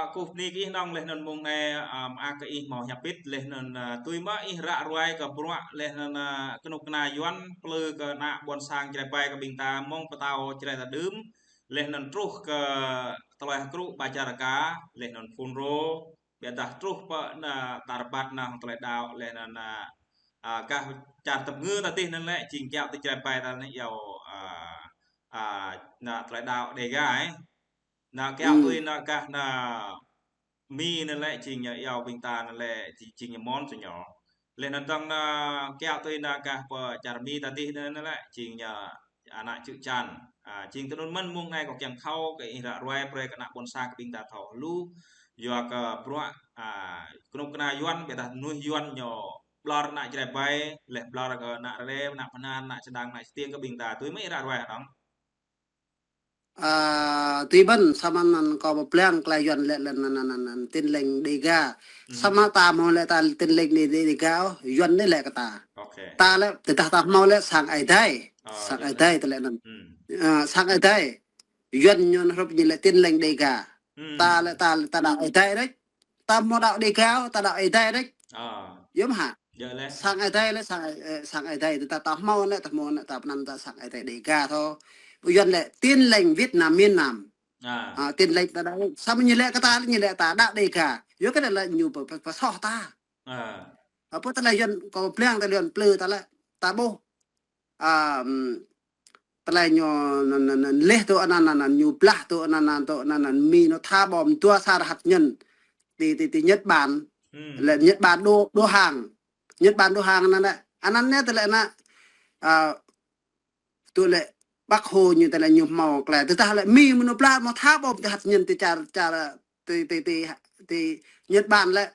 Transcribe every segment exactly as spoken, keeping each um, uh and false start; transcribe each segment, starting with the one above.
Kơkuh bơni kơ ih nong laih anŭn mông anai, a, mơak kơ ih hmâo hiăp pĭt laih anŭn, a, tui mơ̆ ih ră ruai kơ bruă laih anŭn, a, kơnuk kơna Yuan plư kơ ană ƀôn sang Jrai ƀai kơ ƀing ta mơ̆ng pơtao Jrai ta đưm laih anŭn truh kơ tơlơi hơkrŭ Bajaraka laih anŭn Phunro, ƀiădah truh pơ ană tar ƀat anŭn tơlơi đaŏ laih anŭn, a, a, gah čar tơpơngư ta tih anŭn lĕ jing kiaŏ tui Jrai ƀai ta anai iâu, a, a, ană tơlơi đaŏ Đêga, ơ. Ană kiaŏ tui ană gah ană Mi anŭn lĕ jing ñu iâu ƀing ta anŭn lĕ jing, jing ñu Mon sơño. Laih anŭn tơdang ană kiaŏ tui ană gah pơ čar Mi ta tih anŭn lĕ jing ñu ană Čư̆ Čan. A, jing tui anŭn mơ̆n mông anai kâo kiăng thâo kơ ih ră ruai brơi kơ ană ƀôn sang kơ ƀing ta thâo lu. Yua kơ bruă, a, kơnuk kơna Yuan, ƀiădah mơnuih Yuan ñu ƀlŏr ană Jrai ƀai, laih ƀlŏr kơ ană Rơđê, ană Bơhnar, ană Čơđang, ană Čơtiêng kơ ƀing ta. Tui mơ̆ ih ră ruai hă nong? A, tui mơ̆n, samơ̆ anŭn kâo pơblang tơlơi Yuan lĕ, lĕ anŭn, anŭn, anŭn, anŭn, Tin Lành Đêga. Samơ̆ ta hmâo lĕ ta Tin Lành Đê-, Đê-, Đêga ôh, Yuan anai lĕ kơ ta. Ta lĕ, tơdah ta hmâo lĕ sang Ơi Adai. Sang Ơi Adai tơlơi anŭn. A, sang Ơi Adai. Yuan ñu hrup ñu lĕ Tin Lành Đêga. Ta lĕ ta, ta đaŏ Ơi Adai đôč. Ta hmâo đaŏ Đêga ôh, ta đaŏ Ơi Adai đôč. Yơh mơ̆ hă? Sang Ơi Adai lĕ, sang, ơ, sang Ơi Adai, ta, ta hmâo anai, ta hmâo anai, ta pơanăn ta sang Ơi Adai Đêga thâo. Pơ Yuan lĕ Tin Lành Việt Nam miền Nam. A, Tin Lành ta đaŏ, samơ̆ ñu lĕ kơ ta, ñu lĕ ta đaŏ Đêga. Yua kơ anai lĕ ñu pơ, pơ, pơsoh ta. A, pơ tơlơi Yuan kâo pơblang tơlơi Yuan plư ta lĕ, ta ƀuh. A, ưm, tơlơi ñu anŭn, anŭn, anŭn, laih tŭ anŭn, anŭn, anŭn, ñu blah tŭ anŭn, anŭn, tŭ anŭn, anŭn, Mi ñu tha bom dua sa rơhat ñăn. Ti, ti, ti Nhật Bản. Lĕ Nhật Bản đầu, đầu hàng. Nhật Bản đầu hàng anŭn lĕ. Anŭn anai tơlơi anŭn, a, tŭ lĕ Bác Hồ ñu tơlơi ñu hmâo tơlơi. Tơdah lĕ Mi mơ̆ ñu blah hmâo tha bom ti rơhat ñăn ti čar, čar, ti, ti, ti, ti Nhật Bản lĕ.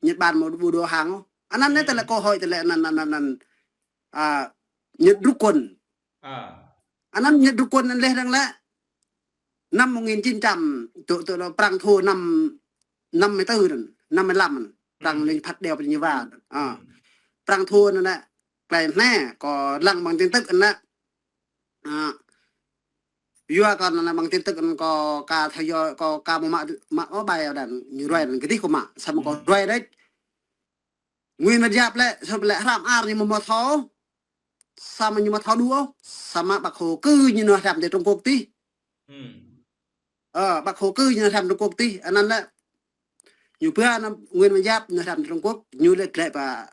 Nhật Bản mơ̆ ƀu đầu hàng ôh. Anŭn anai tơlơi kơ hơi tơlơi anŭn, anŭn, anŭn, anŭn. A, Nhật rút quân. A. Anŭn Nhật rút quân anŭn laih dơ̆ng lĕ. Năm một nghìn chín trăm, tŭ, tŭ, tŭ, prăng thua năm, năm mươi tư anŭn, năm mươi lăm anŭn. Prăng leng phat đeo pơ Geneva anŭn. A. Prăng thua anŭn lĕ. Tơlơi anai, kâo lăng bằng tin tức anŭn lĕ. A. Yua kơ anŭn lăng bằng tin tức anŭn kâo ka theo dõi, kâo ka mă, mă ôh bài anŭn, ñu ruai anŭn, kơ tih kâo mă, samơ̆ kâo ruai đôč. Nguyễn Văn Giáp lĕ, samơ̆ lĕ hrăm ar ñu mơ̆ hmâo thâo. Samơ̆ ñu mơ̆ thâo đuaĭ, samơ̆ Bác Hồ kơ ñu nao hrăm ti Trung Quốc tih. Ơ, Bác Hồ kơ ñu nao hrăm Trung Quốc tih. Anŭn lĕ, ñu pơanăn Nguyễn Văn Giáp nao hrăm ti Trung Quốc, ñu lĕ glaĭ pơ,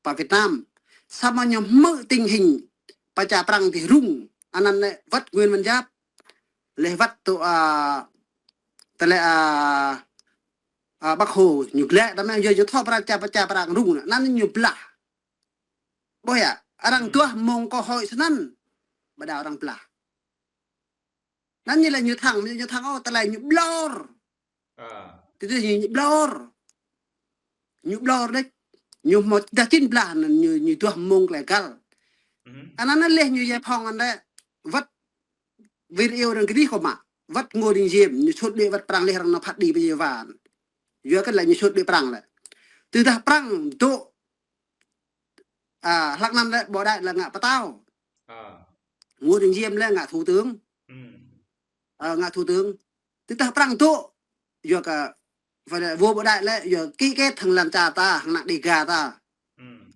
pơ Việt Nam. Samơ̆ ñu hmư̆ tình hình pơ čar Prăng tih rŭng. Anŭn lĕ wơ̆t Nguyễn Văn Giáp. Laih wơ̆t tŭ, a, tơlơi, a, a, Bác Hồ ñu glaĭ, tơdah yua ñu thâo Prăng čar, čar Prăng rŭng anŭn, anŭn ñu blah. Ƀuh yơh, arăng duah mơ̆ng kơ hơi snăn. Ƀôdah arăng blah. Anŭn ñu lĕ ñu thăng, ñu thăng ôh, tơlơi ñu ƀlŏr. A. Tơdah ñu, ñu ƀlŏr. Ñu ƀlŏr đôč. Ñu hmâo dah čin blah anŭn ñu, ñu duah mơ̆ng tơlơi găl. Anŭn anai laih ñu giải phóng anŭn lĕ wơ̆t video anŭn kơ tih kâo mă. Wơ̆t Ngô Đình Diệm, ñu sut đuaĭ wơ̆t Prăng laih arăng nao phat đĭ pơ Geneva. Yua kơ lĕ ñu sut đuaĭ Prăng lĕ. Tơdah Prăng dŏ, a, hlăk anŭn lĕ Bảo Đại lĕ ngă pơtao. A. Ngô Đình Diệm lĕ ngă thủ tướng. A, ngă thủ tướng. Tơdah Prăng dŏ, yua kơ, phải là vua Bảo Đại lĕ, yua ký kết hăng lăn čar ta, hăng ană Đêga ta.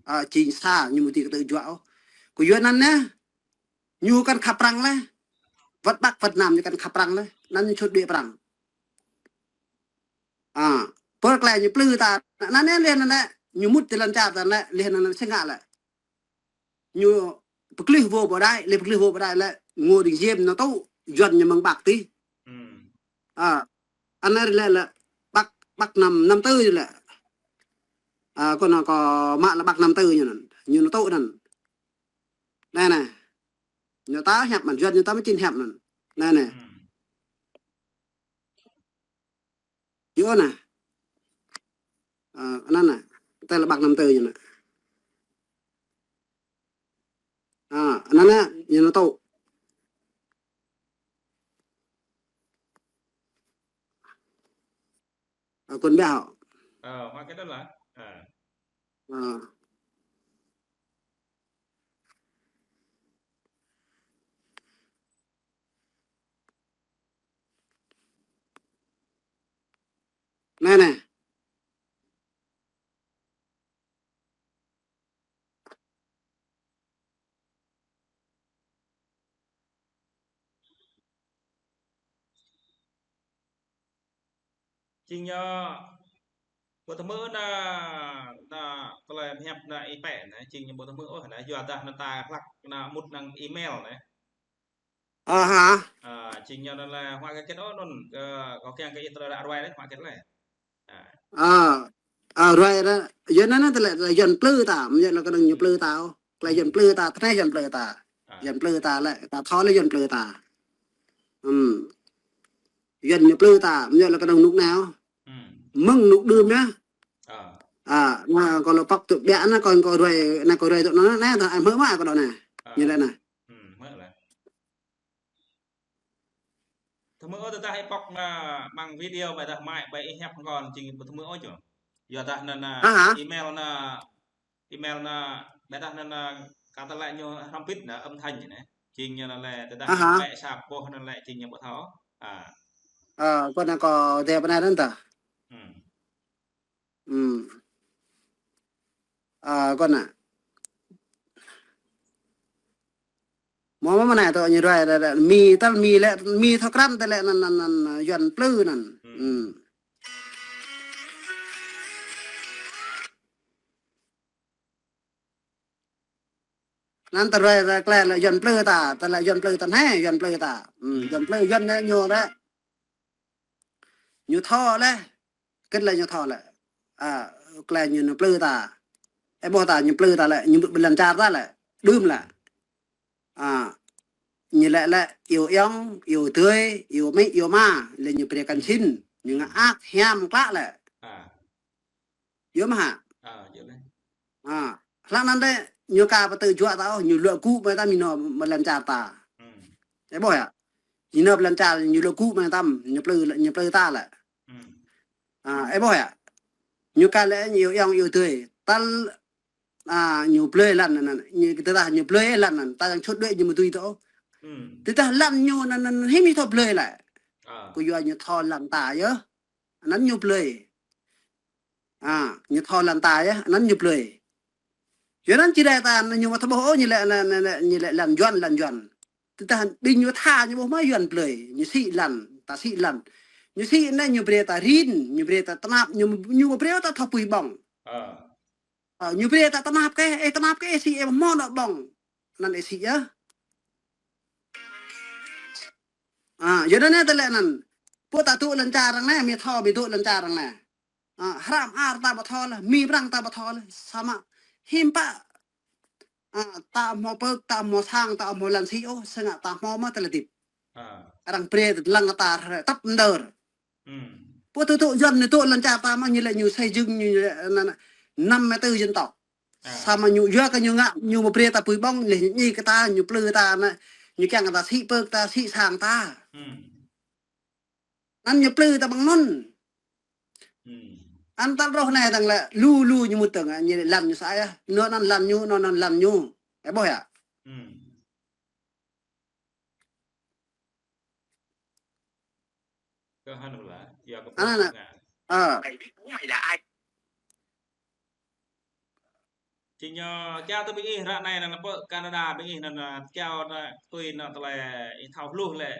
A, jing sa, ñu mơ̆ ti kơ tơjuă ôh. Kơ yua anŭn anai, ñu kăn khăp Prăng lĕ. Wơ̆t Bắc, wơ̆t Nam ñu kăn khăp Prăng lĕ. Anŭn ñu sut đuaĭ Prăng. A, pơ tơlơi ñu plư ta, anŭn anai laih anŭn lĕ, ñu mŭt ti lăn čar ta lĕ, laih anŭn anai sĭt ngă lĕ. Ñu pơklih vua Bảo Đại, laih pơklih vua Bảo Đại lĕ, Ngô Đình Diệm nao tŭ, Yuan ñu mơ̆ng Bắc tih. A, anai lĕ lĕ, Bắc, Bắc năm, năm tư lĕ. A, kâo nao kâo mă lĕ Bắc năm tư ñu anŭn, ñu nao tŭ anŭn. Anai anai. Ñu ta hiăp mơ̆n, Yuan ñu ta mơ̆ čin hiăp anŭn. Anai anai. Yua anai. A, anŭn anai. Tơlơi Bắc năm tư ñu anŭn. A, anŭn anai, ñu nao tŭ. A, kơ ƀiă hŏ. Ơ, hoa cái đó là. A. A. Anai, anai. Jing ñu ƀu thâo hmư̆ anai, anai, tơlơi hiăp anai ih pĕ anai, jing ñu ƀu thâo hmư̆ ôh anai, yua dah anai ta hlak anai mŭt amăng email anai. Ơ hă? Ơ, jing ñu anai lĕ hmâo kơ hơget ôh anŭn, kơ, kâo kiăng kơ ih tơlơi ră ruai lĕ, hmâo hơget lĕ. Ơ. Ơ, ơ, ruai anai, yua anai anai tơlơi, tơlơi Yuan plư ta, mơ̆ yua lĕ kơnơ̆ng ñu plư ta ôh. Tơlơi Yuan plư ta, tơlơi Yuan plư ta. Ơ. Yuan plư ta lĕ, ta thâo lĕ Yuan plư ta. Ừm. Yuan ñu plư ta, mơ̆ yua lĕ kơnơ̆ng rơnŭk anai ôh. Mơ̆ng rơnŭk đưm anai. Ơ. Ơ, anai kâo lŏ pŏk tŭ ƀiă anai, kâo, kâo ruai, anai kâo ruai tŭ anai, anai, tơlơi hmư̆ mơ̆ kâo đŏk anai. Ơ. Ñu lĕ anai. Ừm, hmư̆ lĕ. Thâo hmư̆ ôh tơdah ih pŏk, ơ, amăng video ƀôdah mai ƀơi ih hiăp kơ jing ƀu thâo hmư̆ ôh čô. Yua dah anŭn, ơ, ơ hă? Email anai, email anai, ƀôdah anŭn, ơ, kơ tơlơi ñu hrŏm hơbĭt anai, âm thanh anai. Jing ñu anai lĕ tơdah ơ hă? Ih pĕ sa boh anai lĕ jing ñu ƀu thâo. Ơ. Ơ, kâo anai kâo dep anai anŭn tah. Ừm. Ừm. Ơ, kâo anai. Mơ̆, mơ̆, mơ̆ anai tơ̆ ñu ruai, ruai, ruai, mi, tal mi lĕ, mi thâo krăn tơlơi anŭn, anŭn, anŭn, Yuan plư anŭn. Ừm. Ừm. Anŭn tơruai, ruai tơlơi lĕ Yuan plư ta, tơlơi Yuan plư ta anai, Yuan plư ta. Ừm, Yuan plư, Yuan anai ñu lĕ. Ñu thâo lĕ. Hơget lĕ ñu thâo lĕ. Ơ, tơlơi ñu, ñu plư ta. Ơ, ƀuh ta ñu plư ta lĕ, ñu ƀu lŏn čar ta lĕ. Đưm lĕ. Ơ, ñu lĕ lĕ, iâu ayŏng, iâu adơi, iâu amĭ, iâu ama, lĕ ñu brơi kăn sĭn, ñu ngă ăt, hiam klă lĕ. Ơ. Yơh mơ̆ hă? Ơ, yơh lĕ. Ơ, hlăk anŭn lĕ, ñu ka pơtơjuă ta ôh, ñu luă gŭ mơ̆ ta mơ̆ ñu mơ̆ lŏn čar ta. Ừm. Ơ, ƀuh yơh. Ñu nao lŏn čar, ñu luă gŭ mơ̆ ta, ñu plư, ñu plư ta lĕ. Ừm. Ơ, ơ, ƀuh yơh. Ñu ka lĕ ñu iâu ayŏng iâu adơi. Tal, ơ, ñu blơi lŏn anŭn, ñu tơdah ñu blơi lŏn anŭn, ta yang čut đuaĭ ñu mơ̆ tui tơ ôh. Ừm. Tơdah lŏn ñu anŭn, anŭn, anŭn, hiư̆m ñu thâo blơi lĕ. Ơ. Kơ yua ñu thâo lŏn ta yơh. Anŭn ñu blơi. Ơ, ñu thâo lŏn ta yơh, anŭn ñu blơi. Yua anŭn Jrai ta, anŭn ñu mơ̆ thâo ƀuh ôh, ñu lĕ, anŭn, anŭn, anŭn, ñu lĕ lŏn Yuan, lŏn Yuan. Tơdah ƀing ñu tha ñu ƀuh mơ̆ Yuan blơi, ñu sĭ lŏn, ta sĭ lŏn. Ñu sĭ anai ñu brơi ta rin, ñu brơi ta tơnap, ñu, ñu brơi ta thâo apui ƀơ̆ng. Ơ. Ơ, ñu brơi ta tơnap kơ, ơ, tơnap kơ, ơ, sĭ, ơ, mơ̆ anŏ ƀơ̆ng. Anŭn ơ sĭ yơh. Ơ, yua anŭn anai tơlơi anŭn. Pô ta dŏ lŏn čar arăng anai, mơ̆ thâo mơ̆ dŏ lŏn čar arăng anai. Ơ, hrăm ar ta ƀu thâo lĕ, mĭ prăng ta ƀu thâo lĕ, samơ̆ hiư̆m pă. Ơ, ta hmâo pơk, ta hmâo sang, ta hmâo lŏn sĭ ôh, sĭt ngă ta hmâo mơ̆ tơlơi hơdip. Ơ. Arăng brơi tơlơi lăng ta hrơi tăp mơdơr. Ừm. Pô tơ dŏ Yuan anai dŏ lŏn čar ta mơ̆ ñu lĕ ñu xây dựng ñu lĕ anŭn, anŭn, năm mươi tư dân tộc. Ơ. Samơ̆ ñu yua kơ ñu ngă, ñu mơ̆ brơi ta apui ƀơ̆ng, lĕ ñu ñi kơ ta, ñu plư ta anai, ñu kiăng kơ ta sĭ pơk ta, sĭ sang ta. Ừm. Anŭn ñu plư ta ƀơ̆ng anŭn. Ừm. Anŭn tal rŏh anai tơ̆ng lĕ lu lu ñu mŭt tơ̆ng, ñu lĕ lŏn ñu sa yơh. Anŭn anŭn lŏn ñu, anŭn anŭn lŏn ñu. Ơ ƀuh yơh. Ừm. Kơ hăn lah, yua kơ anŭn anŭn. Ơ. Jing ñu kiăng tơ ƀing ih ră anai anŭn pơ Canada ƀing ih anŭn, ơ, kiăng anŭn tui anŭn tơlơi ih thâo hluh lĕ.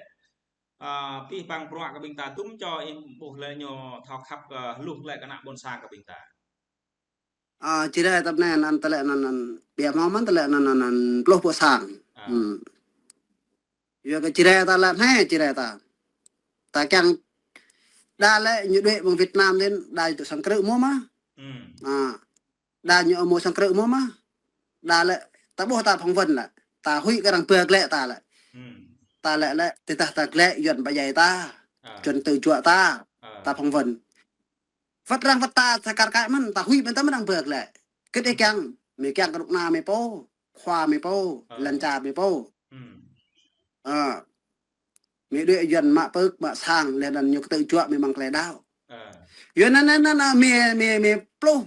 Ơ, pih păng bruă kơ ƀing ta tum čô ih ƀuh lĕ ñu thâo khăp kơ hluh lĕ kơ ană ƀôn sang kơ ƀing ta. Ơ, Jrai ta anai anŭn tơlơi anŭn, anŭn, biă mơ̆n tơlơi anŭn, anŭn, anŭn, pluh boh sang. Ơ. Ừm. Yua kơ Jrai ta lĕ anai, Jrai ta. Ta kiăng đa lĕ ñu đuaĭ ƀơi Việt Nam anŭn, đa tŭ sang krư̆ mơ̆ mơ̆. Ừm. Ơ. Đa ñu ƀu mơ̆ sang krư̆ mơ̆ mơ̆. Đa lĕ, ta ƀuh ta phỏng vấn lĕ. Ta huĭ kơ arăng pơk lĕ ta lĕ. Ừm. Ta lĕ lĕ, tơdah ta glaĭ Yuan pơdjai ta. Ơ. Yuan tơjuă ta. Ơ. Ta phỏng vấn. Wơ̆t arăng wơ̆t ta sa kar kaĭ mơ̆n, ta huĭ mơ̆n ta mơ̆n arăng pơk lĕ. Hơget ih kiăng, mơ̆ kiăng kơ rơnŭk ană mơ̆ pô, khua mơ̆ pô, ơ, lŏn čar mơ̆ pô. Ừm. Ơ. Mơ̆ đuaĭ Yuan mă pơk, mă sang, lĕ anŭn ñu kơ tơjuă mơ̆ mơ̆ng tơlơi đaŏ. Ơ. Yua anŭn, anŭn, anŭn, mơ̆, mơ̆, mơ̆ pluh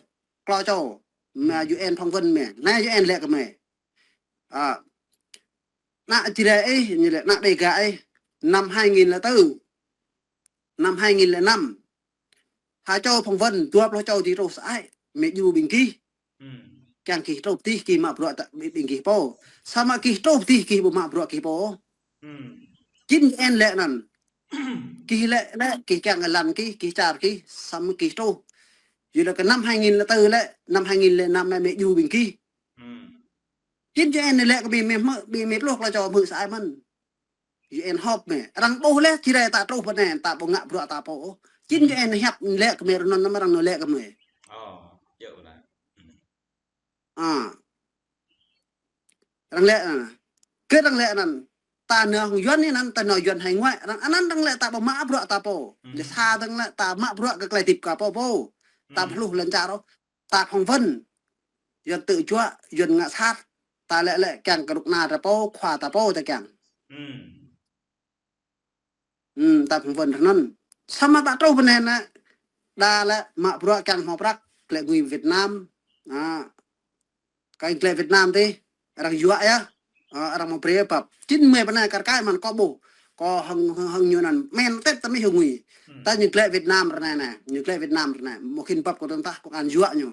klâo čô. Mơ̆, ừm, U N phỏng vấn mơ̆. Anai U N lĕ kơ mơ̆. Ơ. Ană Jrai ih, ñu lĕ ană Đêga ih. Năm hai nghìn lẻ tư. Năm hai nghìn lẻ năm. Ha čô phỏng vấn, dua pluh čô či truh sơai, mĕ djru ƀing gih. Kiăng gih truh dih, gih mă bruă ta ƀing gih pô. Samơ̆ gih truh dih, gih ƀu mă bruă gih pô. Jing Yuan lĕ anŭn. Gih lĕ, lĕ, gih kiăng kơ lăn gih, gih čar gih, samơ̆ gih truh. Yua lĕ kơ năm hai nghìn lẻ tư lĕ, năm hai nghìn lẻ năm lĕ mĕ djru ƀing gih. Jing Yuan lĕ kơ ƀing mĕ, ƀing mĕ pluh klâo čô hmư̆ sơai mơ̆n. Yuan họp mĕ. Arăng ƀuh lĕ, či rai ta truh pơ anai, ta ƀu ngă bruă ta pô. Jing Yuan hiăp lĕ kơ mĕ rơnŭn, năm arăng nao lĕ kơ mĕ. Ơ, djơ̆ ƀu anai. Ơ. Arăng lĕ anŭn. Kơ arăng lĕ anŭn. Ta nao hăng Yuan anŭn, ta nao Yuan hải ngoại. Arăng, anŭn arăng lĕ ta ƀu mă bruă ta pô. Lĕ sa arăng lĕ ta mă bruă kơ tơlơi hơdip kơ pô pô. Ta ƀu hluh lŏn čar ôh. Ta phỏng vấn. Yuan tơ̆ juă, Yuan ngă sat. Ta lĕ lĕ kiăng kơ rŭk na ta pô, khua ta pô ta kiăng. Hm, ta phỏng vấn rơnŭn. Samơ̆ ta truh pơ anai nă. Đa lĕ mă bruă kiăng hmâo prăk, glaĭ ngui Việt Nam. Ơ. Kơ glaĭ Việt Nam tih, arăng juă yơh. Ơ, arăng mă brơi pap. Jing mĕ pơ anai kar kaĭ mơ̆n kâo ƀuh. Kâo hăng, hăng, hăng ñu anŭn. Mĕn tĕt tơ mĕ hăng ngui. Ta ñu glaĭ Việt Nam rơnai nă. Ñu glaĭ Việt Nam rơnai. Mơ̆ khĭn pap kơ tơdah công an juă ñu.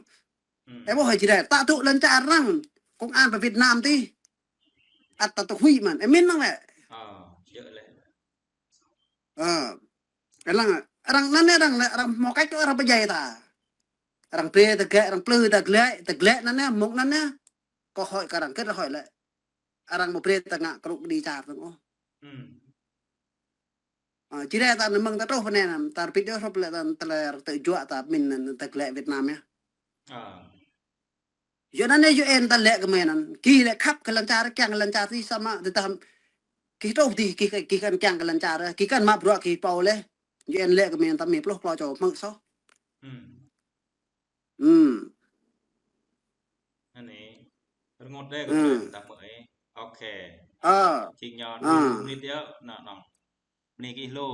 Ơ, ƀuh hă či rai. Ta tŭ lŏn čar arăng. Công an pơ Việt Nam tih. Ăt ta tŭ huĭ mơ̆n. Ơ, mĭn năng lĕ. Ơ, arăng, arăng anŭn arăng lĕ, arăng hmâo cách arăng pơdjai ta. Arăng brơi ta glaĭ, arăng plư ta glaĭ, ta glaĭ anŭn, mŭk anŭn. Kơ hơi kơ arăng, kơ hơi lĕ. Arăng mă brơi ta ngă kơ rŭk đĭ čar dơ̆ng ôh. Či rai ta nao mơ̆ng ta truh pơ anai nă, ta rơbit djơ̆ hrup lĕ ta, ta lĕ tơ̆ juă ta mĭn anŭn ta glaĭ Việt Nam yơh. Yua anŭn yơh Yuan ta lĕ kơ mĕ anŭn. Gih lĕ khăp kơ lŏn čar, kiăng kơ lŏn čar tih samơ̆ tơdah gih truh dih, gih, gih kăn kiăng kơ lŏn čar, gih kăn mă bruă gih pô lĕ. Yuan lĕ kơ mĕ anŭn ta mĕ pluh klâo čô hmư̆ soh. Hm. Anai. Rơngot dêh kơ ta mơ̆ ih. Ơ. Jing ñu năm minit yơh, nă, nong. Bơni gih lu.